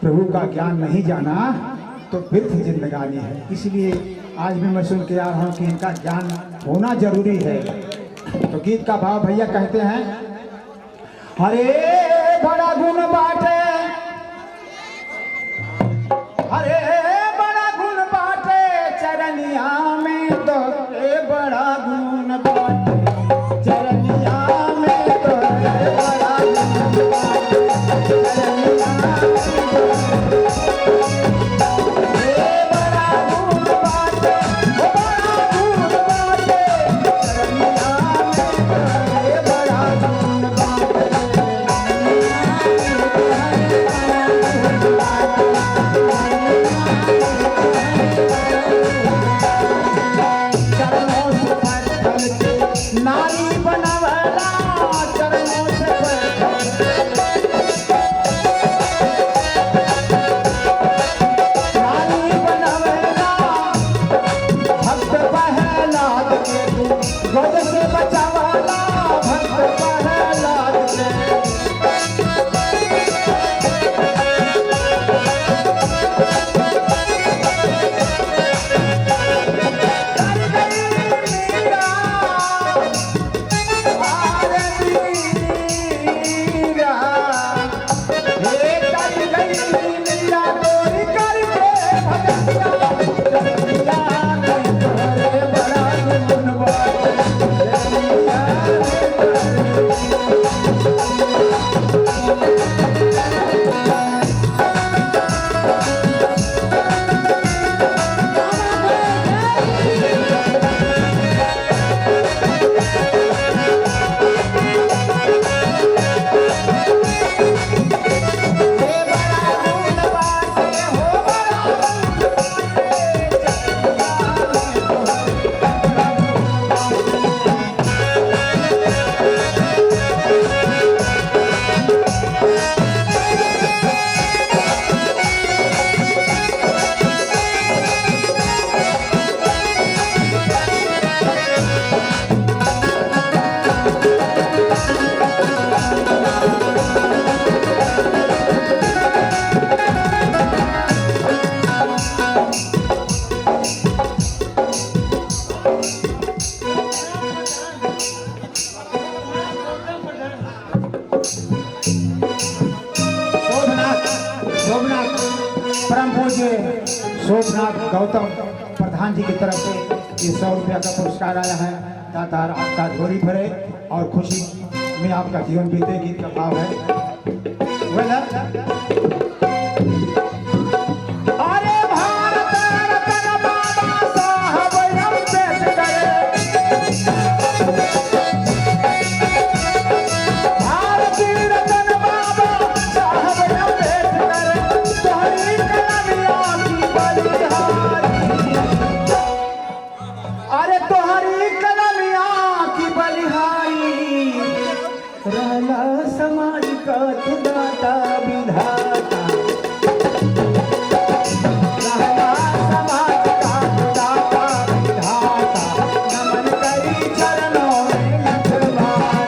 प्रभु का ज्ञान नहीं जाना तो व्यर्थ जिंदगानी है। इसलिए आज भी मैं सुन के आ रहा हूँ कि इनका ज्ञान होना जरूरी है। तो गीत का भाव भैया कहते हैं, हरे बड़ा गुण बाटे, हरे बड़ा गुण बाटे चरनिया में, तो बड़ा गुण बाटे चरनिया में, तो बड़ा गुण बाटे चरनिया शोभनाथ गौतम प्रधान जी की तरफ से ये 100 रुपया का पुरस्कार आया है। दाता आपका झोली भरे और खुशी में आपका जीवन बीते, गीत का भाव है। अरे भारत रत्न बाबा साहब अम्बेडकर, भारत रत्न बाबा साहब अम्बेडकर, तोहरी कलमिया की बलिहारी, अरे तोहरी कलमिया की बलिहारी, रहला समाज का तू दाता विधाता, रहला समाज का तू दाता विधाता, नमन करी चरणों में लखवार।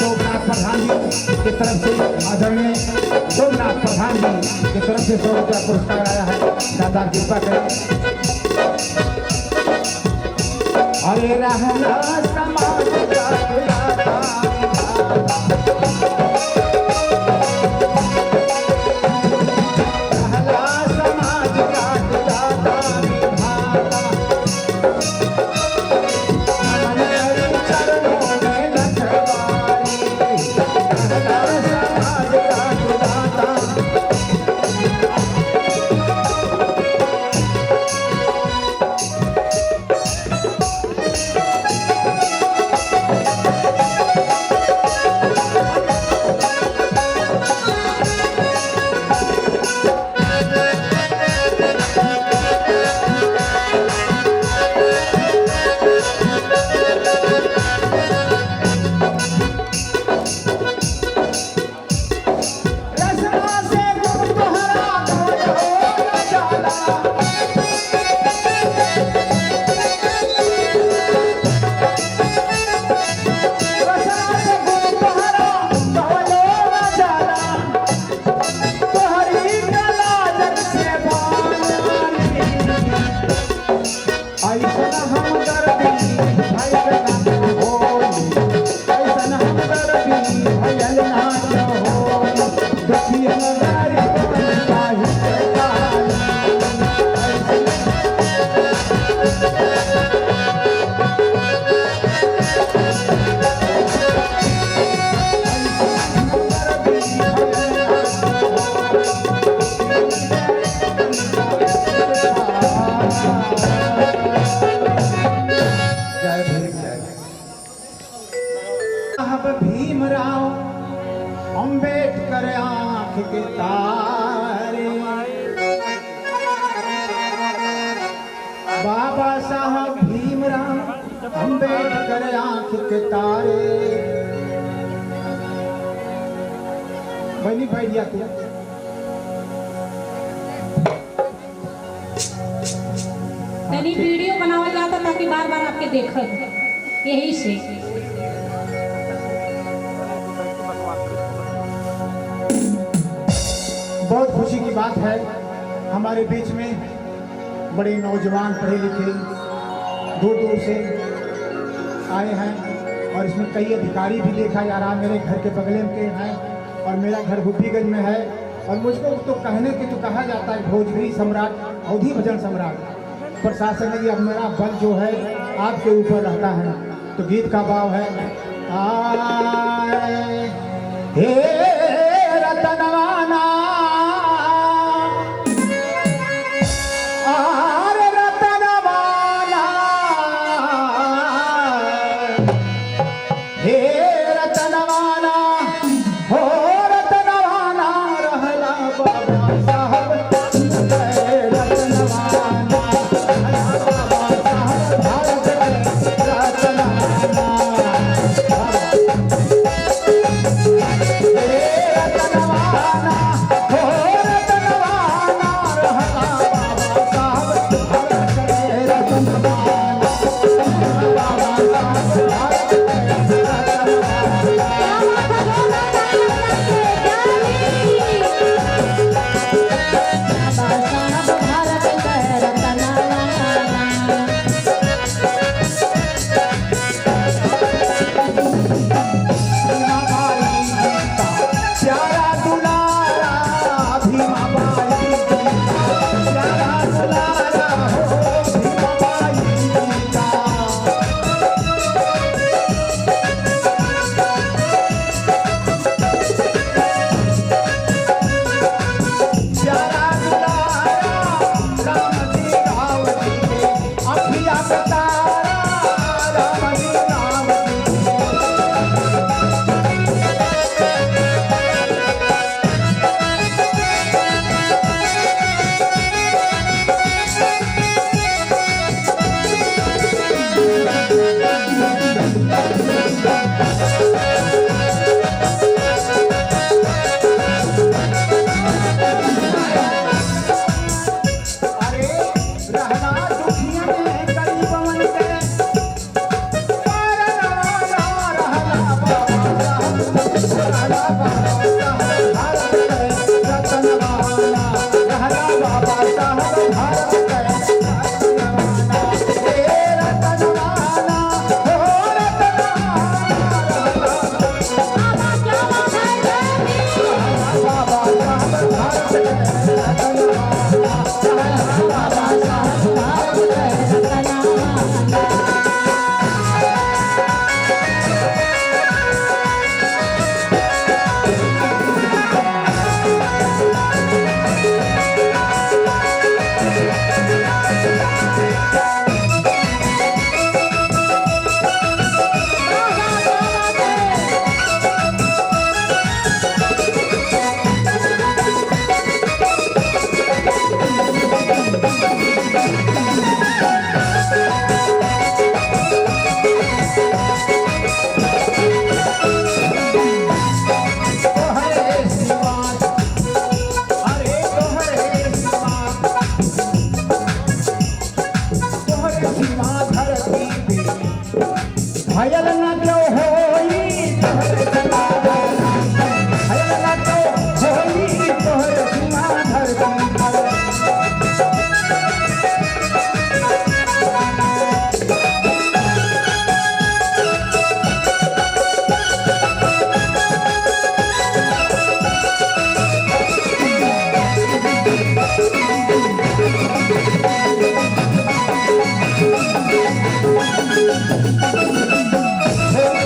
शोभनाथ प्रधान जी की तरफ से आदरणीय शोभनाथ प्रधान जी की तरफ से 100 रुपया पुरस्कार आया है। दादा कृपा करें। हरे रहना समाज का दाता विधाता, रहला समाज का दाता विधाता, नमन करी चरणों में लखवारी, रहला समाज का दाता। के तारे। बाबा साहब भीमराव अंबेडकर आंख के तारे। बनी बैठ गया तू। तनी वीडियो बनावल जाता ताकि बार बार आपके देखत, यही से। बहुत खुशी की बात है, हमारे बीच में बड़े नौजवान पढ़े लिखे दूर दूर से आए हैं और इसमें कई अधिकारी भी देखा जा रहा है, मेरे घर के बगले के हैं और मेरा घर हुब्बीगंज में है। और मुझको तो कहने के तो कहा जाता है भोजपुरी सम्राट, अवधी भजन सम्राट। प्रशासन जी अब मेरा बल जो है आपके ऊपर रहता है। तो गीत का भाव है, आए हे रतनवाना, आरे रतनवाना, हे रतनवाना, हो रतनवाना रहला बाबा साहब रतनवाना, बाबा साहब भारत रतनवाना, हे रतनवाना, हो रतनवाना रहला बाबा साहब भारत रतनवाना, बाबा साहब भारत रतनवाना। क्या बात है, जोरदार ताली बजा के, क्या बाबा साहब भारत के रतनवाना। भीमा बाई का प्यारा दुलारा, भीमा बाई का प्यारा दुलारा, हो भीमा बाई का। प्यारा दुलारा, राम जी राव जी के अखिया का तारा, राम जी राव जी के। अरे रहना दुखिया में गरीबवन के पारनवाना, रहना बाबा साहब, रहना बाबा साहब भारत के रतनवाना, रहना बाबा साहब भारत के रतनवाना, हे रतनवाना, हो रतनवाना, बाबा क्या बात है, जय भीम। बाबा साहब भारत के रतनवाना, रहना बाबा साहब भारत के रतनवाना। बाबा क्या बात है। तोहरे सिवा, अरे तोहरे सिवा, तोहरे सिवा धरती पे भयल न क्यों होई, तोहरे सिवा भयल न क्यों होई, तोहरे सिवा धरती पर। हे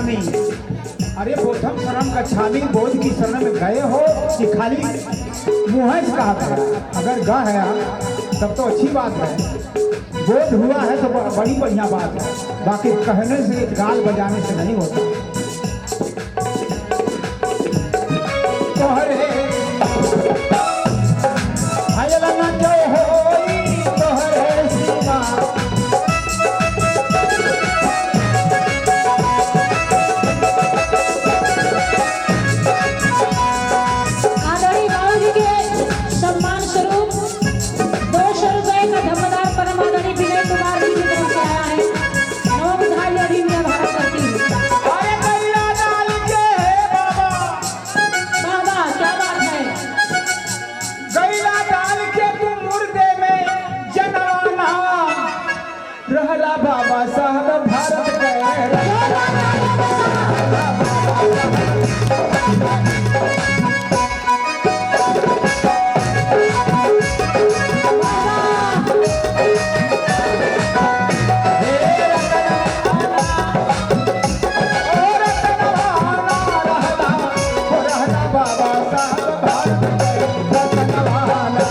गच्छामि। अरे बोधम शरणम गच्छामि, बोध की शरण में गए हो कि खाली मुँह से कहा था? अगर गा है तब तो अच्छी बात है, बोध हुआ है तो बड़ी बढ़िया बात है, बाकी कहने से गाल बजाने से नहीं होता। तोहरे आदरणीय बाबूजी के सम्मान स्वरूप 200 रुपए का धम्मदार परम आदरणीय विनय कुमार जी की तरफ से आया है। नौ बधाई अभी मैं भारत करती हूँ। अरे गैया डाल के बाबा, बाबा क्या बात है। गैया डाल के तू मुर्दे में जनवाना रहला बाबा साहब भारत के। हे रतनवाना, ओ रतनवाना रहला, ओ रहला बाबा साहब भारत के रतनवाना।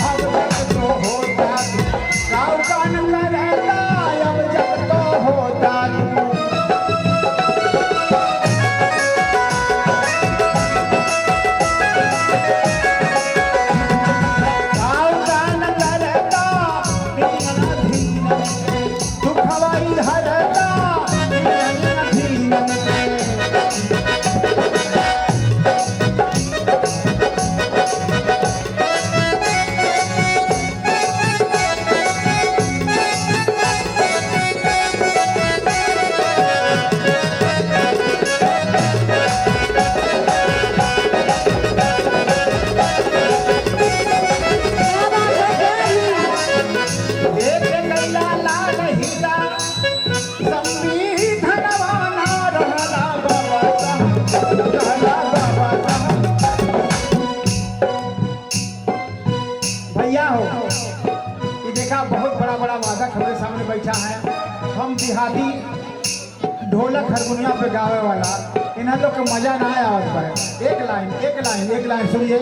अब जब तो होता राव कान करता, अब जब तो होता तू। राव कान करता दीन दीन दुखवाई हरता दीन दीन। क्या बात है, क्या ही। एक गैया लाल हीरा संविधानवाना रहला बाबा साहब, रहला बाबा साहब। भैया हो, ये देखा बहुत बड़ा बड़ा वादक हमारे सामने बैठा है। हम देहाती ढोलक हारमोनिया पे गावे वाला, इन्हें लोग के मजा ना आया पर। एक लाइन एक लाइन एक लाइन सुनिए।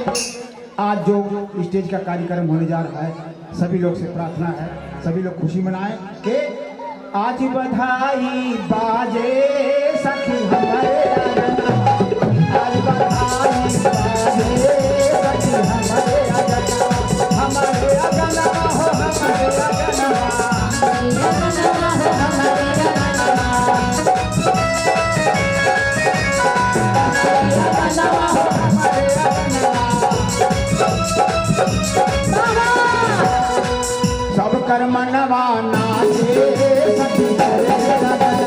आज जो स्टेज का कार्यक्रम होने जा रहा है, सभी लोग से प्रार्थना है, सभी लोग खुशी मनाएं कि आज बधाई बाजे सखी हमारे आंगन, आज बधाई बाजे सखी हमारे आंगन, हमारे आंगन हो हमारे आंगन। सब कर्म नवाना से सखी करे लगन।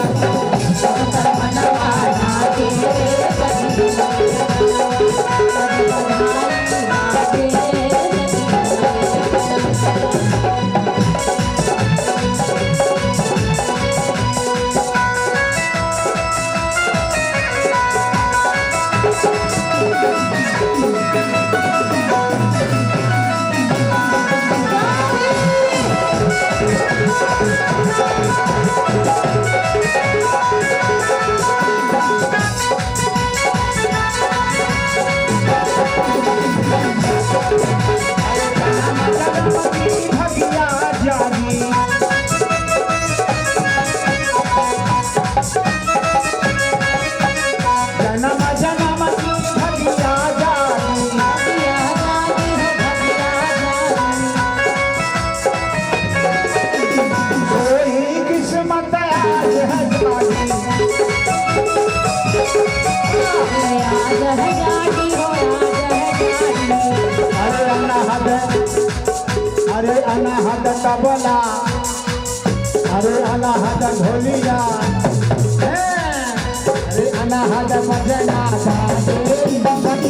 सब कर्म नवाना के सखी भगिया जागी जन्म जन्म की भगिया जागी। कोई किस्मत आज है जागी। अरे अनहद, अरे अनहद तबला, अरे अनहद ढोलिया। हैं। हद बजना दादे।